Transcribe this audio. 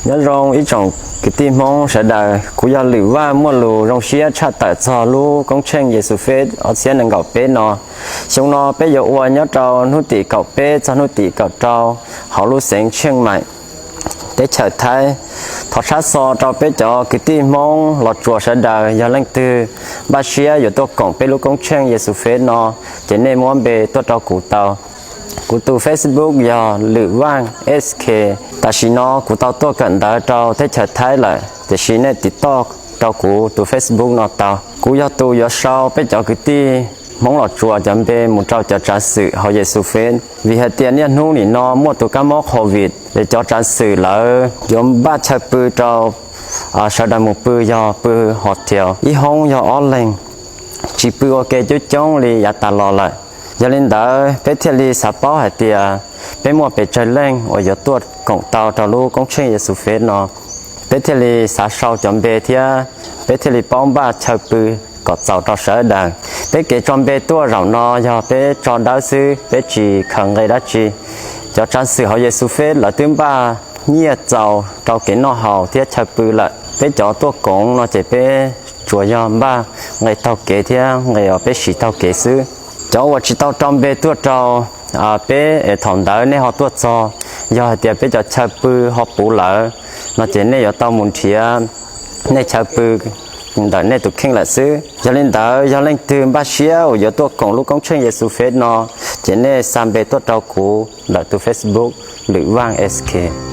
Nyob zoo ib tsoom kwv tij Hmoob sawv daws, kuv yog Lwm Vaj, muaj lus zoo siab tshaj tawm txog lub koob tsheej Yexus Fest ob txhiab nees nkaum peb no. Xyoo no peb yuav ua nyob rau hnub tim kaum peb txog hnub tim kaum rau hauv lub xeev Tsheej Maim, teb chaws Thaib. Thov tshab xov rau peb cov kwv tij Hmoob Los Tsuas sawv daws, yog leej twg npaj siab yuav tuaj koom peb lub koob tsheej Yexus Fest no, ces nej muab npe tuaj rau kuv tau. Kuv tus Facebook yog Lwm Vaj S K. Tam sim no kuv tau tuaj kawm ntawv rau teb chaws Thaib lawm, tiam sis nej tim toj rau kuv tus Facebook no tau. Kuv yog tus yuav sau peb cov kwv tij Hmoob Los Tsuas cov npe mus rau cov tsav xwm hauv Yexus Fest, vim hais tias niaj hnub nim no muaj tus kab mob covid, es cov tsav xwm lawv yuav npaj chaw pw rau sawv daws mus pw yog pw hotel, ib hoob yog ob leeg, tsis pw ua ke coob coob li yav tas los lawm. Yog li ntawd peb thiaj li xav paub hais tias peb muaj pes tsawg leej uas yuav tuaj koom tau rau lub koob tsheej Yexus Fest no. Peb thiaj li xav sau cov npe thiab peb thiaj li paub npaj chaw pw kom txaus rau sawv daws. Peb kev tso npe tuaj zaum no yog peb tso dawb xwb, peb tsis khaws nqe dab tsi. Cov tsav xwm hauv Yexus Fest lawv twb npaj nyiaj txaus rau kev noj haus thiab chaw pw lawm. Peb cov tuaj koom no ces peb tsuas yog npaj nqe taug kev thiab nqe uas peb siv taug kev xwb. Cov uas tsis tau tso npe tuaj rau peb es thaum ntawd nej ho tuaj txog, yog hais tias peb cov chaw pw ho puv lawm no ces nej yuav tau mus nrhiav nej chaw pw ntawm nej tus kheej lawm xwb. Yog li ntawd yog leej twg npaj siab uas yuav tuaj koom lub koob tsheej Yexus Fest no, ces nej xa npe tuaj rau kuv ntawm tus Facebook Lwm Vaj S K.